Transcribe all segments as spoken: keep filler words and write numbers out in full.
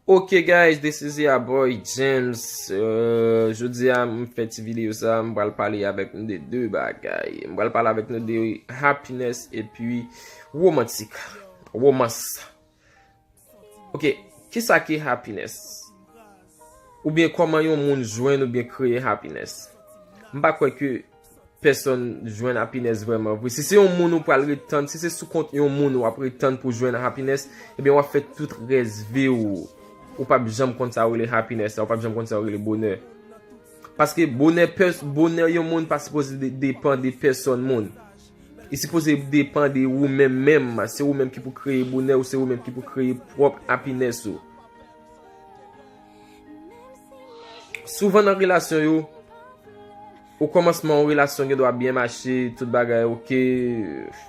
Ok guys, this is your boy James. Euh, jodi a m fè ti videyo sa, m pral pale avèk nou de de bagay. M pral pale avèk nou de happiness epi romantik. Romans. Ok, kisa ki happiness? Oubyen kòman yon moun jwenn oubyen kreye happiness? M pa kwè ke pèsonn jwenn happiness vrèman vre. Si se yon moun ou pral ret tann, si se sou kont yon moun w ap ret tann pou jwenn happiness, ebyen w ap fè tout rès vi w, ou p ap janm konn sa yo rele happiness la, ou p ap janm konn sa yo rele bonè. Paske bonè pès-, bonè yon moun pa sipoze de-, depann de pèsonn moun. Li sipoze depann de ou menm menm. Se ou menm ki pou kreye bonè ou, se ou menm ki pou kreye pwòp happiness ou. Souvan nan relasyon yo, o kòmansman yon relasyon gen dwa byen mache, tout bagay ok,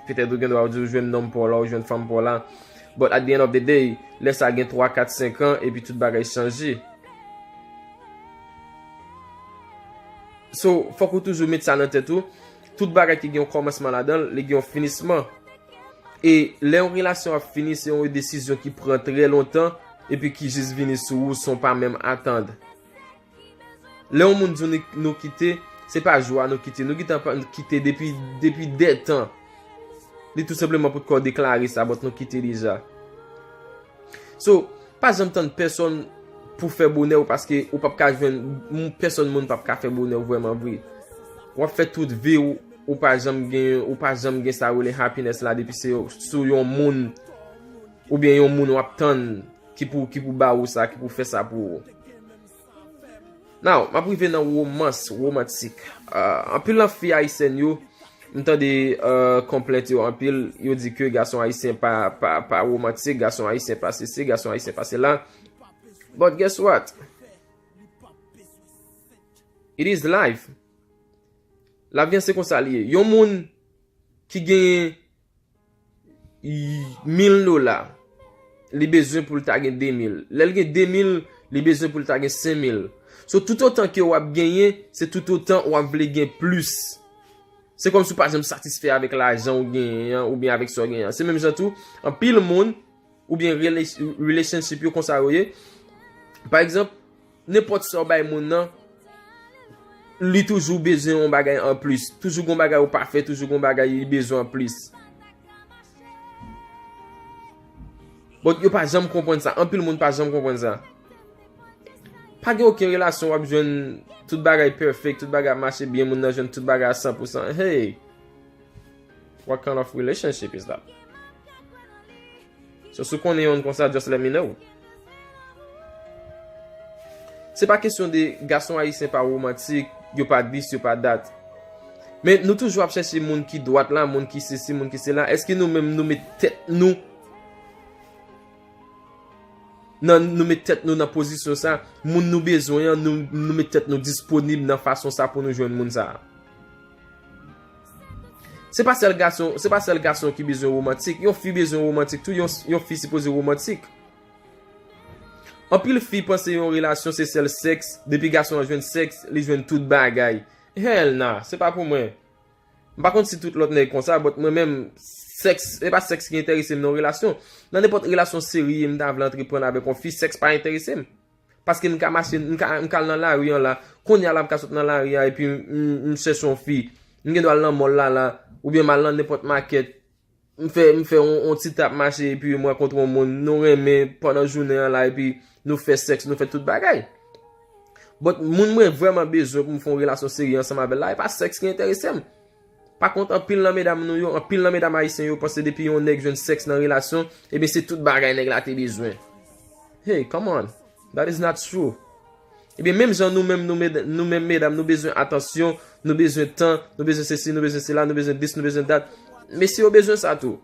petèt ou gen dwa di ou jwenn nonm pa w la, ou jwenn fanm pa w la, but at the end of the day, lè sa gen twa, kat, senk an, epi tout bagay chanje. So, fòk ou toujou met sa nan tèt ou, tout bagay ki gen yon kòmansman ladan l, li gen yon finisman. E lè yon relasyon ap fini, se yon desizyon ki pran trè lontan, epi ki jis vini sou ou san w pa menm atann. Lè yon moun di w nou, nou kite, se pa jou a nou kite. Nou gentan pa, kite depi, depi dè tan. Li tou senpleman potkò deklare sa, but nou kite deja. So, pa janm tann pèsonn pou fè bonè w, paske ou p ap ka jwenn, m-, pèsonn moun p ap ka fè bonè w vrèman vre. W ap fè tout vi w, ou pa janm gen, ou pa janm gen sa rele happiness la depi se sou yon moun, oubyen yon moun w ap tann ki pou, ki pou ba ou sa, ki pou fè sa pou ou. Now, m ap rive nan romans, romantik. Ah, anpil nan fi ayisyèn yo, m tande, ah, konplent yo anpil, yo di ke gason ayisyen pa, pa, pa romantik, gason ayisyen pa sesi, gason ayisyen pa sela. But guess what? It is life. Lavi an se konsa li ye. Yon moun ki genyen mil dola, li bezwen pou l ta gen de mil. Lè l gen de mil, li bezwen pou l ta gen senk mil. So, toutotan ke w ap genyen, se toutotan w ap vle gen plis. Se kòmsi w pa janm satisfè avèk lajan w genyen an, oubyen avèk sa w genyen an. Se menm jan tou, anpil moun, oubyen rela-, relationship yo konsa yo ye. Pa egzanp, nenpòt sa w bay moun nan, li toujou bezwen yon bagay anplis. Toujou gon bagay ou pa fè, toujou gon bagay li bezwen anplis. But yo pa janm konprann sa. Anpil moun pa janm konprann sa. Pa gen okenn relasyon w ap jwenn tout bagay perfect, tout bagay ap mache byen, moun nan jwenn tout bagay a san pou san. Hey! What kind of relationship is that? So, si w konnen yonn konsa, just let me know. Se pa kesyon de gason ayisyen pa romantik, yo pa dis, yo pa dat. Men nou toujou ap chèche moun ki dwat la, moun ki sesi, moun ki sela. Èske nou menm nou met tèt nou nan, nou met tèt nou nan pozisyon sa, moun nou bezwen an, nou, nou met tèt nou disponib nan fason sa pou nou jwenn moun sa. Se pa sèl gason, se pa sèl gason ki bezwen romantik, yon fi bezwen romantik tou, yon, yon fi sipoze romantik. Anpil fi panse yon relasyon se sèl sèks, depi gason an jwenn sèks, li jwenn tout bagay. Hell nah, se pa pou mwen. M pa konn si tout lòt nèg konsa, but mwen menm, sèks, se pa sèks ki enterese m nan yon relasyon. Nan nenpòt relasyon serye m ta vle antreprann avèk yon fi, sèks pa enterese m. Paske m ka mache, m ka, m ka al nan lari an la. Kounye a la, m ka sot nan lari a epi m, m, m chèche yon fi. M gen dwa al nan mall la la, oubyen m al nan nenpòt makèt. M fè, m fè yon, yon ti tap mache epi m rankontre yon moun. Nou renmen pandan jounen an la epi nou fè sèks, nou fè tout bagay. But moun mwen vrèman bezwen pou m fè yon relasyon serye ansanm avè l la, e pa sèks ki enterese m. Pa kont, anpil nan medam nou yo, anpil nan medam ayisyen yo panse depi yon nèg jwenn sèks nan relasyon, ebyen se tout bagay nèg la te bezwen. Hey, come on. That is not true. Ebyen, menm jan nou menm, nou med-, nou menm medam, nou bezwen atansyon, nou bezwen tan, nou bezwen sesi, nou bezwen sela, nou bezwen dis, nou bezwen dat. Mesye yo bezwen sa tou.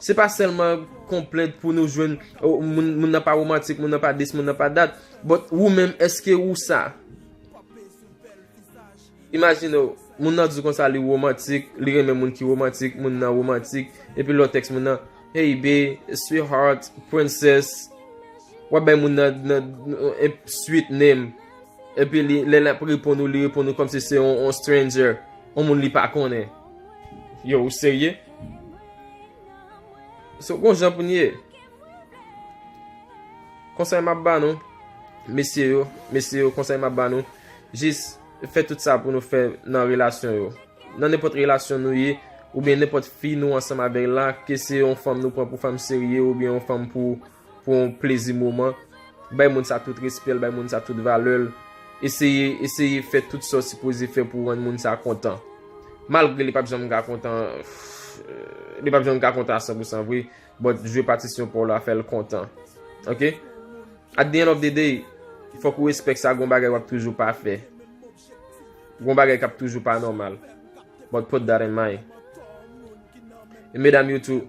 Se pa sèlman konplent pou nou jwenn, oh, moun, moun nan pa romantik, moun nan pa dis, moun nan pa dat. But ou menm, èske ou sa? Imajine w, moun nan di w konsa li romantik, li renmen moun ki romantik, moun nan romantik, epi lòt tèks moun nan, hey babe, sweetheart, princess, w ap bay moun nan, nan, nan, nan sweet name, epi li, lè l ap reponn ou, li reponn ou kòmsi se yon, yon stranger, yon moun li pa konnen. Yo, ou serye? So, gon jan pou n ye. Konsèy m ap ba nou, mesye yo, mesye yo, konsèy m ap ba nou, jis fè tout sa pou nou fè nan relasyon yo. Nan nenpòt relasyon nou ye, oubyen nenpòt fi nou ansanm avè l la, ke se yon fanm nou pran pou fanm serye, oubyen yon fanm pou, pou yon plezi moman, bay moun sa tout respè l, bay moun sa tout valè l. Eseye, eseye fè tout sa w sipoze fè pou rann moun sa kontan. Malgre li p ap janm ka kontan, li p ap janm ka kontan a san pou san vre, but jwe patisyon pa w la, fè l kontan. Ok? At the end of the day, fòk ou respect sa, gon bagay w ap toujou pa fè. Gon bagay k ap toujou pa nòmal. But put that in mind. E medam yo tou,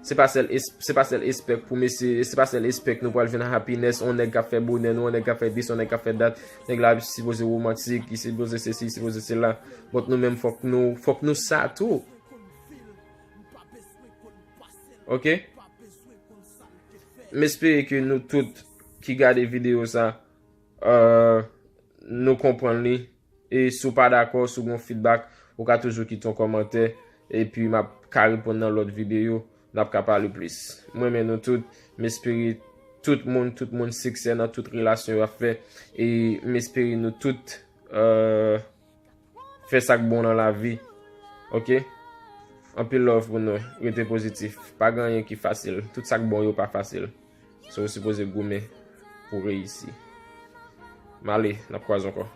se pa sèl es-, se pa sèl espèk pou mesye, se pa sèl espèk nou pral jwenn happiness, on nèg k ap fè bonè nou, on nèg k ap fè this, on nèg k ap fè that, nèg la sipoze romantik, li sipoze sesi, li sipoze sela. But nou menm fòk nou, fòk nou sa tou. Ok? M espere ke nou tout ki gade videyo sa, euh, nou konprann li. E si w pa dakò, si w gen feedback, ou ka toujou kite yon kòmantè. Epi m ap ka reponn nan lòt videyo, n ap ka pale plis. Mwen renmen nou tout, m espere tout moun, tout moun siksè nan tout relasyon y ap fè. E m espere nou tout, euh, fè sa k bon nan lavi. Ok? Anpil love pou nou. Rete pozitif. Pa gen anyen ki fasil. Tout sa k bon yo pa fasil. So, ou sipoze goumen pou reyisi. M ale, n ap kwaze ankò.